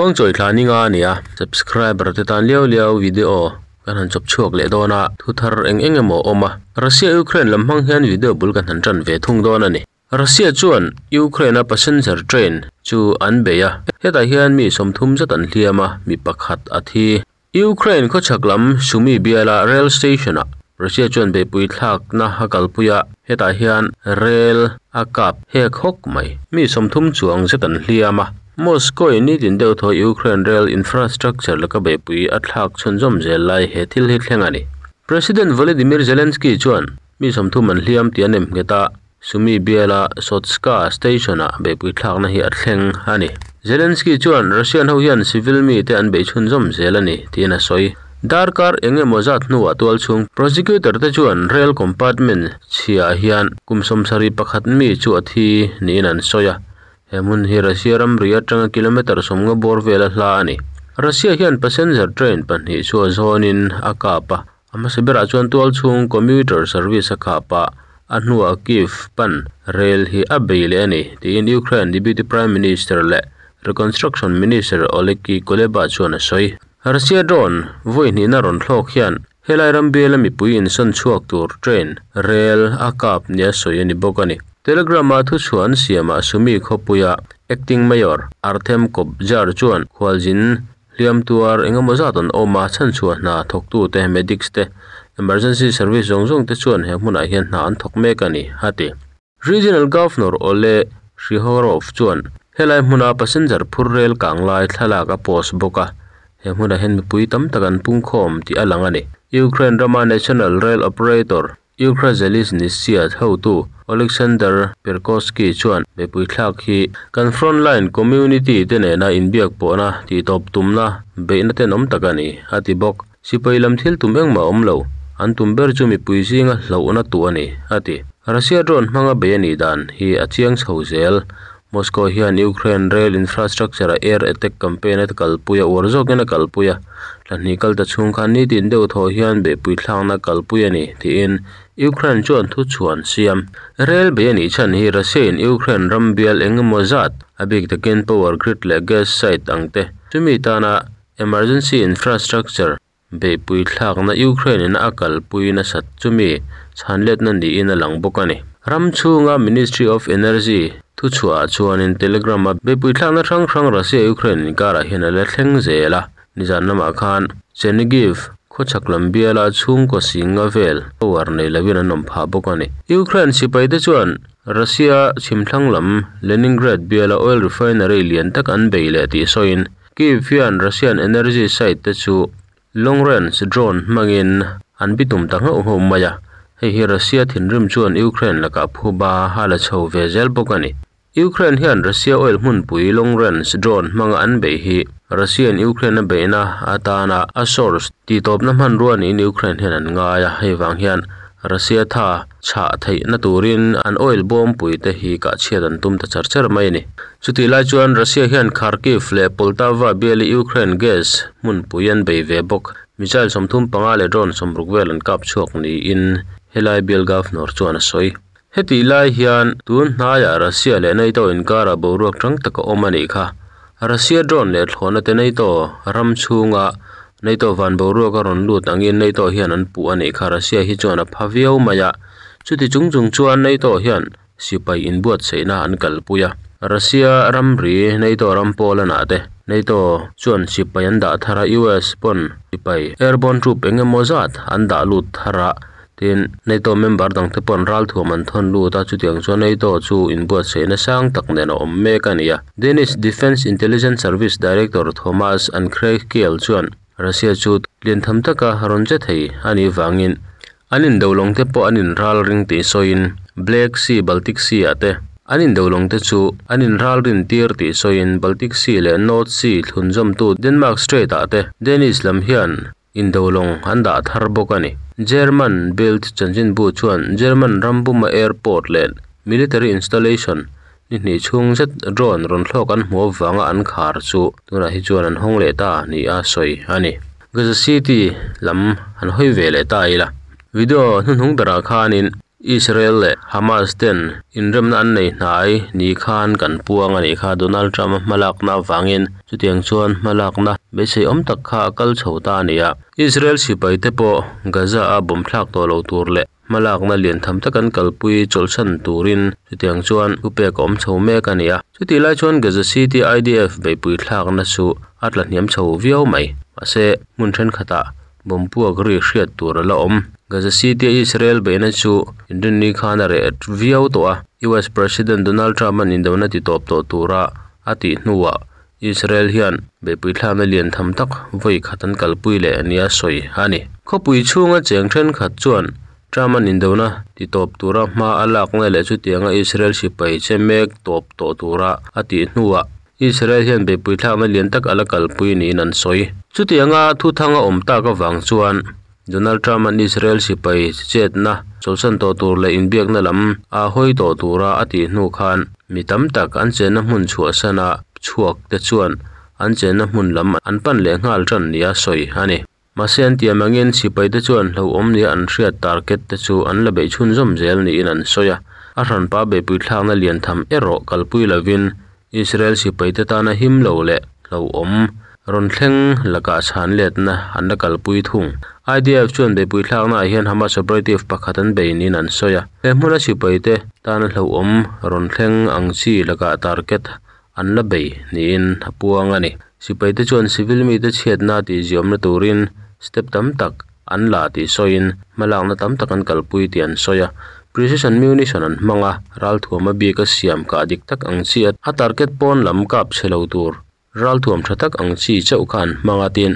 Khuangchawi thla ni nga a ni a, subscriber te tan liau liau video kan han chawp chhuak leh dawn a, thu thar eng eng emaw a awm a, Russia Ukraine lam hmang hian video bul kan han tan ve thung dawn a ni. Russia chuan Ukraine a passenger train chu an bei a, hetah hian mi 30 zet an hliam a, mi pakhat a thi. Ukraine khawchhak lam Sumy biala rail station ah Russia chuan beihpui thlakna a kalpui a, hetah hian rail a kap hek hawk mai. Mi 30 chuang zet an hliam a, Moscow in nitin deuh thaw Ukraine rail infrastructure laka beihpui a thlak chhunzawm zel lai he thil hi thleng a ni. President Volodymyr Zelensky chuan mi 30 an hliam tih an em nghet a, Sumy biala Sotska station ah beihpui thlakna hi a thleng a ni. Zelensky chuan Russian ho hian civil mi te an bei chhunzawm zel a ni tiin a sawi. Darkar eng emaw zat hnuah tual chhung prosecutor te chuan rail compartment chhiah hian kum 71 mi chu a thi niin an sawi a. He hmun hi Russia ramri atanga kilometer 50 bawr vel a hla a ni. Russia hian passenger train pahnih chu a zawnin a kap a. A hmasa berah chuan tual chhung commuter service a kap a, a hnuah Kyiv pan rail hi a bei leh a ni tiin Ukraine Deputy Prime Minister leh Reconstruction Minister Oleksiy Kuleba chuan a sawi. Russia drone vawi hnihna rawn thlawk hian helai ram biala mipui insawn chhuak tur train rail a kap nia sawi a ni bawk a ni. Telegram a thu chuan siamah Sumy khawpuia acting mayor Artem Kobzar chuan khualzin hliam tuar engemaw zat an awm a, chhan chhuah hna thawktu te medics te emergency service zawng zawng te chuan he hmunah hian hna an thawk mek a ni a ti. Regional Governor Ole Hrihorov chuan helai hmuna passenger phur rail kang lai thlalak a post bawk a, he hmunah hian mipui tam tak an pung khawm tih a lang a ni. Ukraine rama National Rail Operator Ukrzaliznytsia hotu Alexander Perkowski chuan mipui thlak hi kan frontline community te nena inbiak pawhna tih tawp tumna beihna ten awm tak a ni a ti bawk. Sipai lam thil tum engmah awm lo, an tum ber chu mipui zinga hlauhna tu a ni a ti. Russia drone hmanga bei a nih dan hi a chiang chho zel. Moscow hian Ukraine rail infrastructure a air attack campaign a kalpui a, uar zawkin a kalpui a, thlahnih kal ta chhung khan nitin deuh thaw hian beihpui thlakna kalpui a ni tiin Ukraine chuan thu chuan siam. Rail bei a nih chhan hi Russia in Ukraine ram bial engemaw zat a bik takin power grid leh gas site ang te chumi tana emergency infrastructure beihpui thlakna Ukraine in a kalpui na sat chumi chhanletna niin a lang bawk a ni. Ram chhunga Ministry of Energy thu chhuah chuanin Telegram a beihpui thlakna hrang hrang Russia Ukraine inkarah hian a la thleng zel a. Nizan lamah khan Chernigiv khawchhak lam biala chhungkaw singa vel power nei lovin an awm phah bawk a ni. Ukraine sipai te chuan Russia chhimthlang lam Leningrad biala oil refinery lian tak an bei leh tih sawiin Kyiv hian Russian energy site te chu long range drone hmangin an bitum ta ngauh ngauh mai a. Hei hi Russia thinrim chuan Ukraine lakah phuba a la chho ve zel bawk a ni. Ukraine hian Russia oil hmunpui long range drone hmanga an bei hi Russian Ukraine a beihna atana a source tih tawpna hmanrua niin Ukraine hian an ngai a. Hei vang hian Russia tha chhah theihna turin an oil bawmpui te hi kah chhiat an tum ta char char mai a ni. Chutih lai chuan Russia hian Kharkiv leh Poltava biali Ukraine gas hmunpui an bei ve bawk. Missile 35 leh drone 60 vel an kap chhuak niin helai bial governor chuan a sawi. Heti lai hian tun hnaiah Russia leh NATO inkara boruak tang taka awm a nih kha. Russia drone leh thlawhna te NATO ram chhunga NATO van boruak a rawn lut angin NATO hian an puh a nih kha. Russia hi chuan a pha viau mai a. Chuti chung chung chuan NATO hian sipai inbuat seihna an kalpui a. Russia ramri NATO ram Poland ah te NATO chuan sipai an dah thar a, US pawn sipai airborne troop engemaw zat an dah lut thar a. Tin NATO member dang te pawn ral thuam an thawn lut a, chutiang chuan NATO chu inbuat seihna sang tak nen a awm mek a ni a. Danish Defence Intelligence Service Director Thomas Ankrey-Kiel chuan Russia chu lian tham taka rawn che thei a nih vangin an indolawng te pawh an inral ring tih sawiin Black Sea Baltic Sea ah te an indolawng te chu an inral rin tir tih sawiin Baltic Sea leh North Sea thlunzawmtu Denmark Strait ah te Danish lam hian indolawng an dah thar bawk a ni. German Bild chanchinbu chuan German rambuma airport leh military installation ni hnih chhung zet drone rawn thlawk an hmu avanga an khar chu tunah hi chuan an hawng leh ta ni a sawi a ni. Gaza City lam an hawi ve leh ta ila. Video hnuhnung berah khanin Israel leh Hamas ten inremna an nei hnai ni khan kan puang a nih kha Donald Trump a hmalakna avangin chutiang chuan hmalakna beisei awm tak kha a kal chho ta a ni a. Israel sipai te pawh Gaza a bomb thlak tawh lo tur leh hmalakna lian tham tak an kalpui chawlhsan turin chutiang chuan thupek a awm chho mek a ni a. Chutih lai chuan Gaza City IDF beihpui thlakna chu a tla hniam chho viau mai. Mahse hmun thenkhatah bomb puak ri hriat tur a la awm. Gaza City a Israel beihna chu inrinni khan a reh viau tawh a, US President Donald Trump an indona ti tawp tawh tura a tih hnuah Israel hian beihpui thlakna lian tham tak vawi khat an kalpui leh nia sawi a ni. Khawpui chhunga cheng thenkhat chuan Trump an indona ti tawp tura hma a lakna leh chutianga Israel sipai che mek tawp tawh tura a tih hnuah Israel hian beihpui thlakna lian tak a la kalpui niin an sawi. Chutianga thuthang a awm tak avang chuan Donald Trump an Israel sipai chetna chawlhsan tawh tur leh inbiakna lam a hawi tawh tura a tih hnu khan mi tam tak an chenna hmun chhuahsana chhuak te chuan an chenna hmun lam an pan leh nghal tan nia sawi a ni. Mahse an tiam angin sipai te chuan hlauhawm nia an hriat target te chu an la beih chhunzawm zel niin an sawi a. A hranpa beihpui thlakna lian tham erawh kalpui lovin Israel sipai te tana him lo leh hlauhawm rawn thleng lakah chhan letna an la kalpui thung. IDF chuan beihpui thlakna ah hian Hamas operative pakhat an bei niin an sawi a. He hmuna sipai te tana hlauhawm rawn thleng ang chi lakah target an la bei niin a puang a ni. Sipai te chuan civil mi te chhiatna tih ziawmna turin step tam tak an la tih sawiin hmalakna tam tak an kalpui tih an sawi a. Precision munition an hmang a, ralthuam a bik a siam kah dik tak ang chi a target pawn lam kap chhe lo tur ralthuam tha tak ang chi chauh kha an hmang a tin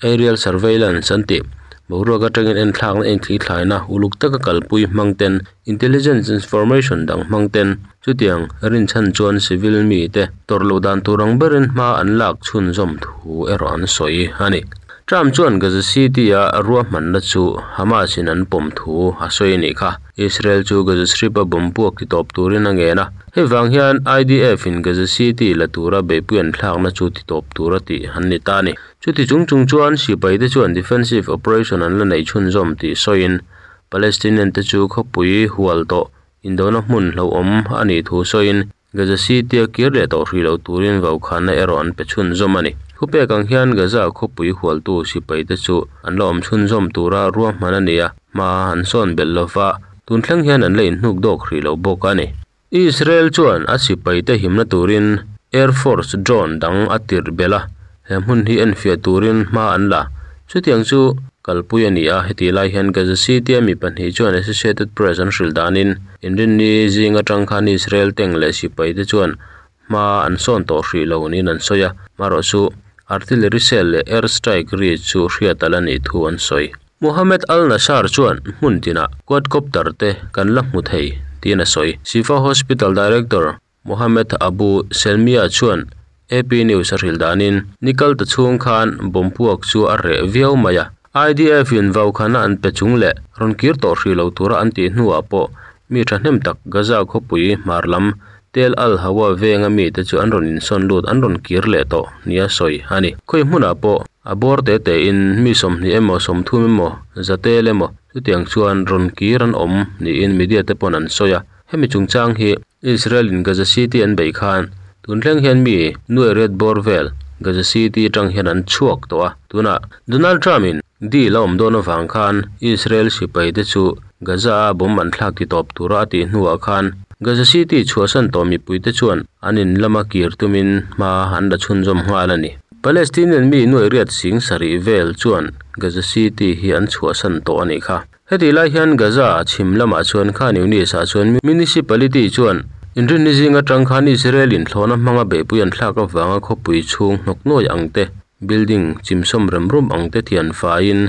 aerial surveillance an tih boruak atangin en thlakna en thli thlaina uluk taka kalpui hmang ten intelligence information dang hmang ten chutiang rinchhan chuan civil mi te tawrh loh dan tur ang berin hma an lak chhunzawm thu erawh an sawi a ni. Trump chuan Gaza City a ruahmanna chu Hamas in an pawm thu a sawi a nih kha. Israel chu Gaza Strip a bomb puak ti tawp turin a ngen a. Hei vang hian IDF in Gaza City la tura beihpui an thlakna chu ti tawp tura tih an ni ta a ni. Chuti chung chung chuan sipai te chuan defensive operation an la neih chhunzawm tih sawiin Palestinian te chu khawpui hual tawh indona hmun hlauhawm a nih thu sawiin Gaza City a kir leh tawh hrih lo turin vaukhana erawh an pe chhunzawm a ni. Thupek ang hian Gaza khawpui hualtu sipai te chu an la awm chhunzawm tura ruahman a ni a, hma an sawn belh lova, tun thleng hian an la inhnuk dawk hrih lo bawk a ni. Israel chuan a sipai te himna turin Air Force drone dang a tirh belh a, he hmun hi enfiah turin hma an la. Chutiang chu kalpui a ni a, heti lai hian Gaza City a mi pahnih chuan Associated Press an hrilh danin inrinni zing atang khan Israel tank leh sipai te chuan hma an sawn tawh hrih lo niin an sawi a, marawh chu artillery shell leh air strike ri chu hriat ala nih thu an sawi. Mohammed Al-Nassar chuan hmun tinah quadcopter te kan la hmu thei tiin a sawi. Shifa Hospital Director Mohammed Abu Selmia chuan AP News a hrilh danin nikal ta chhung khan bomb puak chu a reh viau mai a. IDF in vaukhana an pe chung leh rawn kir tawh hrih lo tura an tih hnuah pawh mi thahnem tak Gaza khawpui hmar lam Tel Al Hawa venga mi te chu an rawn insawn lut an rawn kir leh tawh nia sawi a ni. Khawi hmunah pawh a bawr te te in mi 20 emaw 30 emaw zatel emaw chutiang chuan rawn kir an awm niin media te pawn an sawi a. Hemi chungchang hi Israel in Gaza City an bei khan tun thleng hian mi nuai riat bawr vel Gaza City atang hian an chhuak tawh a. Tunah Donald Trump in deal a awm dawn avang khan Israel sipai te chu Gaza a bomb an thlak ti tawp tura a tih hnuah khan Gaza City chhuahsan tawh mipui te chuan an in lama kir tumin hma an la chhunzawm nghal a ni. Palestinian mi nuai riat sing sarih vel chuan Gaza City hi an chhuahsan tawh a nih kha. Heti lai hian Gaza chhim lamah chuan Khan Yunis ah chuan municipality chuan inrinni zing atang khan Israel in thlawhna hmanga beihpui an thlak avanga khawpui chhung hnawk nuai ang te building chimsawm rem rum ang te thian faiin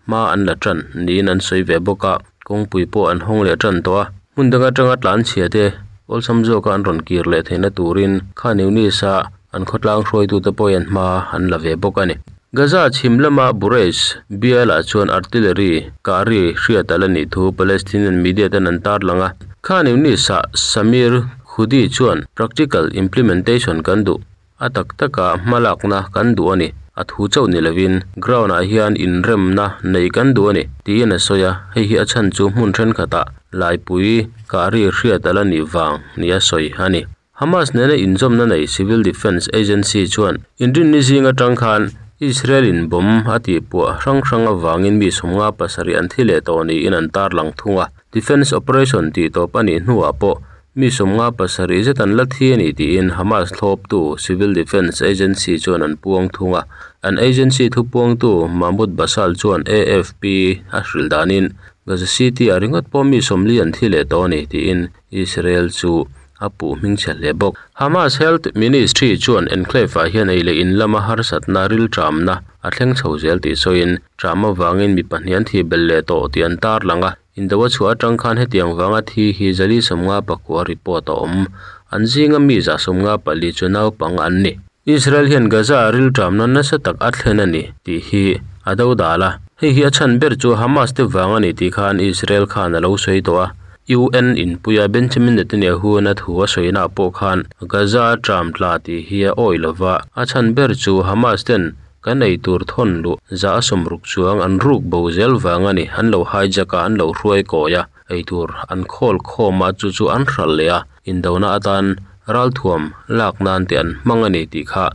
hma an la tan niin an sawi ve bawk a, kawngpui pawh an hawng leh tan tawh a. Hmun dang atanga tlan chhia te awlsam zawka an rawn kir leh theihna turin Khan Yunis a an khawtlang hruaitute pawhin an hma an la ve bawk a ni. Gaza chhim lama Bureij bialah chuan artillery kah ri hriat ala nih thu Palestinian media ten an tar lang a. Khan Yunis ah Samir Khudi chuan practical implementation kan duh a tak taka hmalakna kan duh a ni. A thu chauh ni lovin ground ah hian inremna neih kan duh a ni tiin a sawi a hei hi a chhan chu hmun thenkhatah laipui kah ri hriat ala nih vang ni a sawi a ni. Hamas nena inzawmna nei Civil Defence Agency chuan inrinni zing atang khan Israel in bomb a tih puah hrang hrang avangin mi sawmnga pasarih an thi leh tawh niin an tarlang thung a, Defence operation tih tawp a nih hnuah pawh mi 57 zet an la thi a ni tiin Hamas thlawptu Civil Defence Agency chuan an puang thung a, an agency thupuangtu Mahmoud Bassal chuan AFP a hrilh danin Gaza City ah ringawt pawh mi 40 an thi leh tawh a ni tiin Israel chu a puh hming chhe hle bawk. Hamas Health Ministry chuan enclave ah hian ei leh in lama harsatna ril ṭamna a thleng chho zel tih sawiin ṭam avangin mi pahnih an thih belh leh tawh tih an tarlang a, indo a chhuah atang khan hetiang vanga thi hi 459 report a awm. An zinga mi 154 chu naupang an ni. Israel hian Gaza ah ril ṭamna nasa tak a thlen a ni tih hi a dodal a, hei hi a chhan ber chu Hamas te vang a ni tih khan Israel khan a lo sawi tawh a. UN inpuia Benjamin Netanyahu na thu a sawina pawh khan Gaza ṭam tla tih hi a awih lova, a chhan ber chu Hamas ten kan ei tur thawn luh 160 chuang an ruk bo zel vang a ni, an lo hijack a, an lo hruai kawi a, ei tur an khawl khawm a, chu chu an hralh leh a, indona atan ralthuam lak nan te an hmang a ni tih kha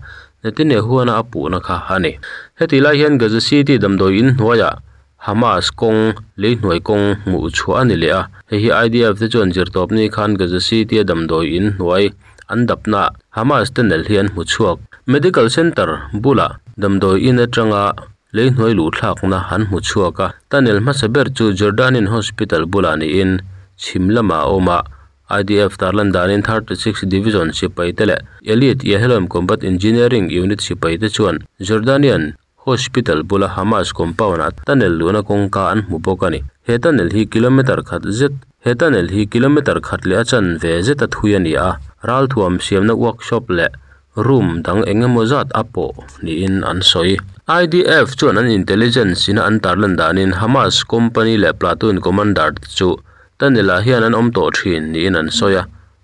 Netanyahu na a puhna kha a ni. Heti lai hian Gaza City damdawi in hnuaiah Hamas kawng lei hnuai kawng hmuh chhuah a ni leh a, hei hi IDF te chuan zirtawp ni khan Gaza City a damdawi in hnuai an dapna Hamas tunnel hi an hmu chhuak. Medical Center bulah damdawi in atanga lei hnuai luh thlakna an hmu chhuak a, tunnel hmasa ber chu Jordanian Hospital bulah niin chhim lamah a awm a, IDF tarlan danin 36 Division sipai te leh Elite Yahalom Combat Engineering Unit sipai te chuan Jordanian Hospital bula Hamas compound ah tunnel luhna kawngka an hmu bawk a ni. He tunnel hi kilometer khat zet He tunnel hi kilometer khat leh a chanve zet a thui a ni a, ralthuam siamna workshop leh room dang eng emaw zat a pawh niin an sawi. IDF chuan an intelligence ina an tarlan danin Hamas company leh platoon commander te chu tunnel ah hian an awm tawh thin niin an sawi a,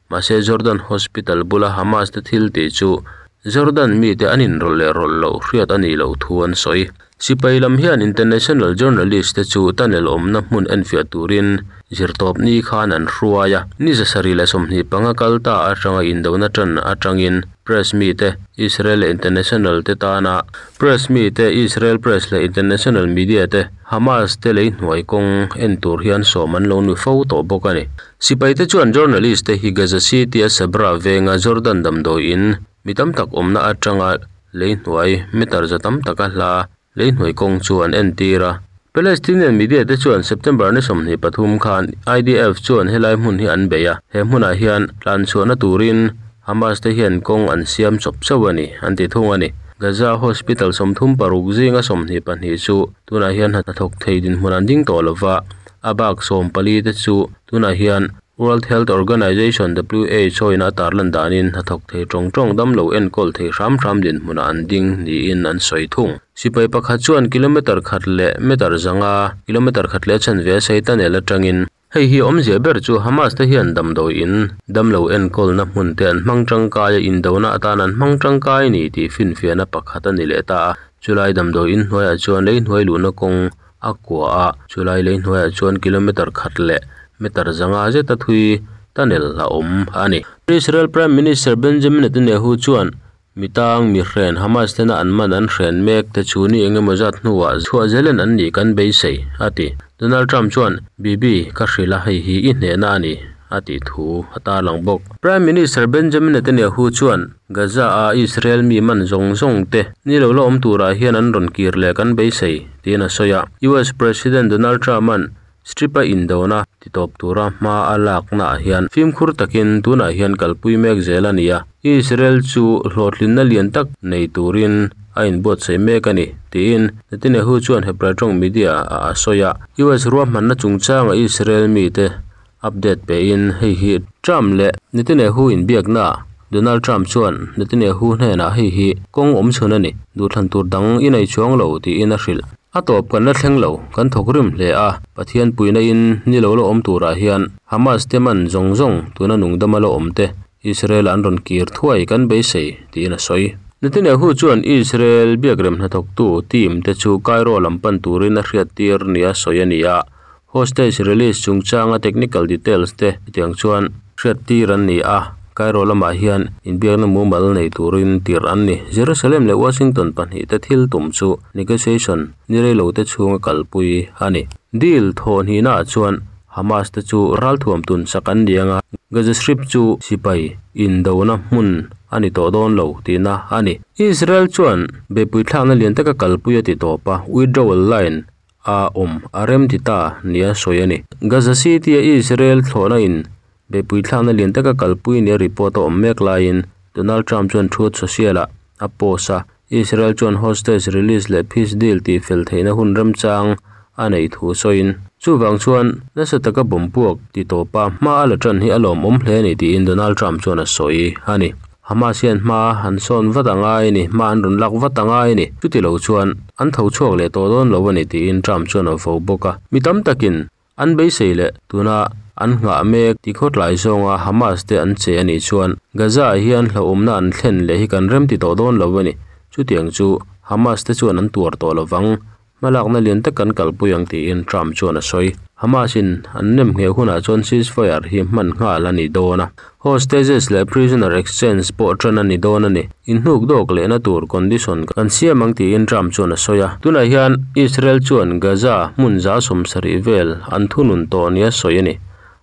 mahse Jordan Hospital bula Hamas te thil tih chu Jordan mi te an inrawlh leh rawlh loh hriat a nih loh thu an sawi. Sipai lam hian international journalist te chu tunnel awmna hmun enfiah turin zirtawp ni khan an hruai a, ni 725 kal ta atanga indona tan atangin press mi te Israel leh international te tana press mi te Israel press leh international media te Hamas te lei hnuai kawng en tur hian sawm an lo ni fo tawh bawk a ni. Sipai te chuan journalist te hi Gaza City a Sabra venga Jordan damdawi in mi tam tak awmna atanga lei hnuai meter za tam taka hla lei hnuai kawng chu an entir a. Palestinian media te chuan September ni 23 khan IDF chuan helai hmun hi an bei a, he hmunah hian tlan chhuahna turin Hamas te hian kawng an siam chawp chauh a ni an ti thung a ni. Gaza Hospital 36 zinga 22 chu tunah hian hnathawk thei dinhmun an ding tawh lova, a bak 14 te chu tunah hian World Health Organization WHO in a tarlan danin hnathawk thei tawng tawng damlo enkawl thei hram hram dinhmunah an ding niin an sawi thung. Sipai pakhat chuan kilometer khat leh meter zanga kilometer khat leh chanve a sei tunnel atangin hei hi awmzia ber chu Hamas te hian damdawi in damlo enkawlna hmun te an hmang tangkai a, indona atan an hmang tangkai ni tih finfiahna pakhat a ni leh ta a. Chulai damdawi in hnuaiah chuan lei hnuai luhna kawng a kua a, chulai lei hnuaiah chuan kilometer khat leh meter zanga zet a thui tunnel a awm a ni. Israel Prime Minister Benjamin Netanyahu chuan mitang mi hren Hamas tena an man an hren mek te chu ni engemaw zat hnuah chhuah zelen an nih kan beisei a ti. Donald Trump chuan Bibi ka hrila hei hi i hnehna a ni a tih thu a tarlang bawk. Prime Minister Benjamin Netanyahu chuan Gaza a Israel mi man zawng zawng te ni lo la awm turah hian an rawn kir leh kan beisei tiin a sawi a. US President Donald Trump an Strip a indona titawp tura hma a lakna ah hian fimkhur takin tunah hian kalpui mek zel a ni a, Israel chu hlawhtlinna lian tak nei turin a inbuatsaih mek a ni tiin Netanyahu chuan Hebrai tawng media ah a sawi a. US ruahmanna chungchanga Israel mi te update pein hei hi Trump leh Netanyahu inbiakna Donald Trump chuan Netanyahu hnenah hei hi kawng awm chhun a ni, duhthlan tur dang i nei chuang lo tiin a hrilh. A tawp kan la thleng lo, kan thawk rim hle a, Pathian puina in ni lo la awm turah hian Hamas te man zawng zawng tuna nungdama la awm te Israel an rawn kir thuai kan beisei tiin a sawi. Netanyahu chuan Israel biakrem hnathawktu team te chu Cairo lam pan turin a hriattir nia sawi a ni a, hostage release chungchanga technical details te chutiang chuan hriattir an ni a, Cairo lamah hian inbiakna mumal nei turin tirh an ni. Jerusalem leh Washington pahnih te thil tum chu negotiation ni reilo te chhunga kalpui a ni. Deal thawh hnihnaah chuan Hamas te chu ralthuam tun sak an ni anga, Gaza Strip chu sipai indona hmun a ni tawh dawn lo tihna a ni. Israel chuan beihpui thlakna lian taka kalpui a ti tawp a, withdrawal line a awm a rem ti ta nia sawi a ni. Gaza City a Israel thlawhna in beihpui thlakna lian taka kalpui nia report a awm mek laiin Donald Trump chuan Truth Social ah a post a, Israel chuan hostage release leh peace deal tihfel theihna hun remchang a neih thu sawiin, chuvang chuan nasa taka bomb puak ti tawpa hma a la tan hi a lawmawm hle a ni tiin Donald Trump chuan a sawi a ni. Hamas hian hma an sawn vat a ngai a ni, hma an rawn lak vat a ngai a ni, chuti lo chuan an tho chhuak leh tawh dawn lo a ni tiin Trump chuan a vo bawk a. Mi tam takin An beisei leh tuna an nghah mek ti khawtlai zawnga Hamas te an che a nih chuan Gaza ah hian hlauhawmna an thlen leh hi kan rem ti tawh dawn lo a ni. Chutiang chu Hamas te chuan an tuar tawh lovang, hmalakna lian tak kan kalpui ang tiin Trump chuan a sawi. Hamas in an nem ngheh hunah chuan ceasefire hi hman nghal a ni dawn a. Hostages leh prisoner exchange pawh ṭan a ni dawn a ni. Inhnuk dawk lehna tur condition kan siam ang tiin Trump chuan a sawi a. Tunah hian Israel chuan Gaza hmun 70% vel an thunun tawh nia sawi a ni.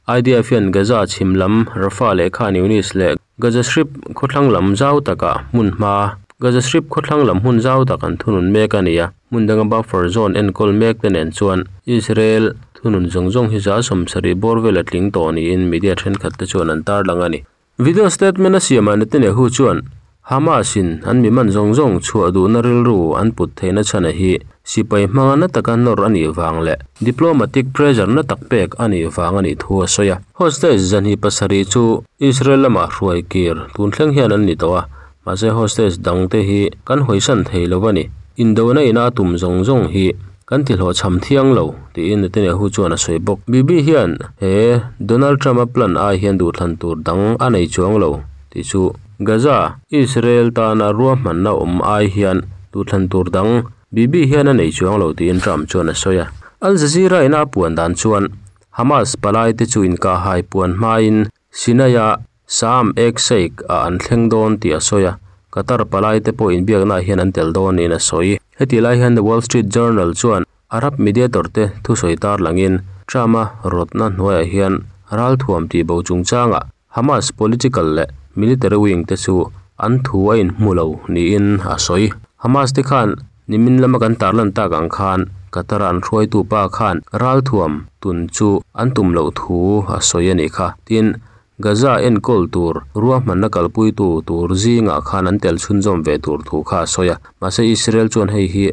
IDF hian Gaza chhim lam Rafah leh Khan Younis leh Gaza Strip khawthlang lam zau takah hmun hma Gaza Strip khawthlang lam hmun zau tak an thunun mek a ni a. Hmun danga buffer zone enkawl mek te nen chuan Israel thunun zawng zawng hi 70% bawr vel a tling tawh niin media thenkhat te chuan an tarlang a ni. Video statement a siamah Netanyahu chuan Hamas in an mi man zawng zawng chhuah duhna rilru an put theihna chhana hi sipai hmanga na taka nawr a nih vang leh diplomatic pressure na tak pek a nih vang a nih thu a sawi a. Hostage 27 chu Israel lamah hruai kir tun thleng hian an ni tawh a, Mahse hostage dang te hi kan hawisan thei lo a ni. Indona ina tum zawng zawng hi kan ti hlawhchham thiang lo, tiin Netanyahu chuan a sawi bawk. Bibi hian he Donald Trump-a plan ai hian duhthlan tur dang a nei chuang lo tih chu Gaza, Israel tana ruahmanna awm ai hian duhthlan tur dang Bibi hian a nei chuang lo tiin Trump chuan a sawi a. Al Jazeera ina a puan dan chuan Hamas palai te chu inkahhai puan hmain Sinai-a Sharm El Sheikh ah an thleng dawn tih a sawi a, Qatar palai te pawh inbiaknaah hian an tel dawn niin a sawi. Hetih lai hian The Wall Street Journal chuan Arab mediator te thusawi tarlangin Trump-a rawtna hnuaiah hian ralthuam tihbo chungchangah Hamas political leh military wing te chu an thu a inhmu lo niin a sawi. Hamas te khan nimin lama kan tarlan tak ang khan Qatar-a an hruaitu pa khan ralthuam tun chu an tum loh thu a sawi a nih kha. Tin, Gaza enkawl tur ruahmanna kalpuitu tur zingah khan an tel chhunzawm ve tur thu kha a sawi a, mahse Israel chuan hei hi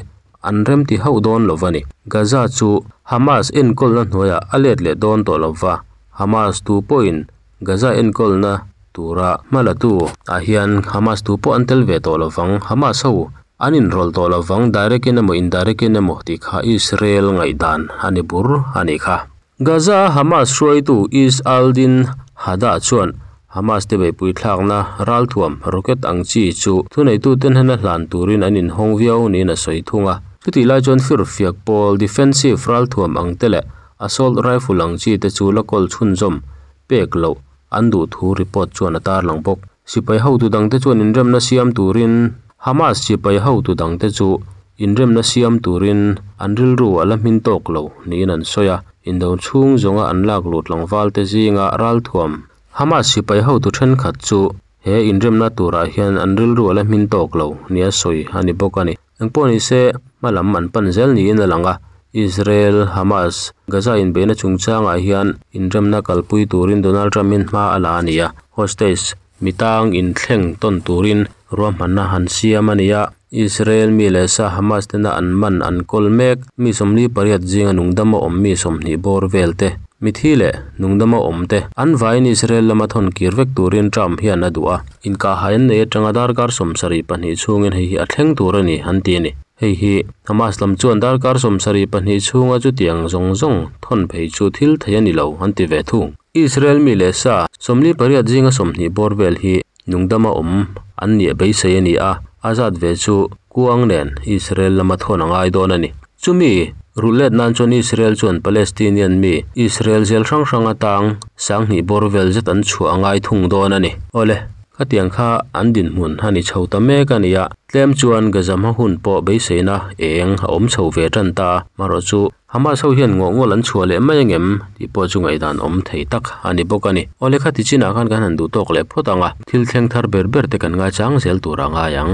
an remti hauh dawn lo a ni. Gaza chu Hamas enkawlna hnuaiah a let leh dawn tawh lo va, Hamas tu pawhin Gaza enkawlna tura hma latu ah hian Hamas tu pawh an tel ve tawh lo vang, Hamas ho an inrawlh tawh lo vang direct in emaw indirect in emaw tih kha Israel ngaihdan a ni bur a nih kha. Gaza-a Hamas hruaitu Izz al-Din Hada chuan Hamas te beihpui thlakna ralthuam rocket ang chi chu thuneitute hnena hlan turin an inhawng viau niin a sawi thung a. Chutih lai chuan firfiak pawl defensive ralthuam ang te leh assault rifle ang chi te chu la kawl chhunzawm pek loh an duh thu report chuan a tarlang bawk. Sipai hotu dangte chuan inremna siam turin Hamas sipai hotu dangte chu Inremna siam turin an rilru a la hmin tawk lo niin an sawi a, indo chhung zawnga an lak lut tlangval te zinga ralthuam Hamas sipai hotu thenkhat chu he inremna turah hian an rilru a la hmin tawk lo nia sawi a ni bawk a ni. Engpawh ni se, hma lam an pan zel niin a lang a, Israel, Hamas, Gaza inbeihna chungchangah hian inremna kalpui turin Donald Trump-in hma a la a ni a, hostage mitang inthleng tawn turin ruahmanna han siam a ni a. Israel mi leh sa Hamas tena an man an kawl mek, mi 48 zinga nungdama awm mi 20 bawr vel te, mithi leh nungdama awm te an vaiin Israel lama thawn kir vek turin Trump hian a duh a. Inkahhai an nei atanga darkar 72 chhungin hei hi a thleng tur a ni an ti a ni. Hei hi Hamas lam chuan darkar 72 chhunga chutiang zawng zawng thawn phei chu thil thei a ni lo an ti ve thung. Israel mi leh sa 48 zinga 20 bawr vel hi nungdama awm an nih beisei a ni a. A zat ve chu kuang nen Israel lama thawn a ngai dawn a ni. Chumi rulh let nan chuan Israel chuan Palestinian mi Israel jail hrang hrang atang 2000 bawr vel zet an chhuah a ngai thung dawn a ni. Awle, khatiang kha an dinhmun a ni chho ta mek a ni a, tlem chuan Gaza hma hun pawh beiseina eng a awm chho ve tan ta. Marawh chu Hamas ho hian ngawh ngawl an chhuah leh mai angem tih pawh chu ngaihdan awm thei tak a ni bawk a ni. Awle khati chinah khan kan han duh tawk leh phawt ang a, thil thleng thar ber ber te kan ngaichang zel tur a ngai ang.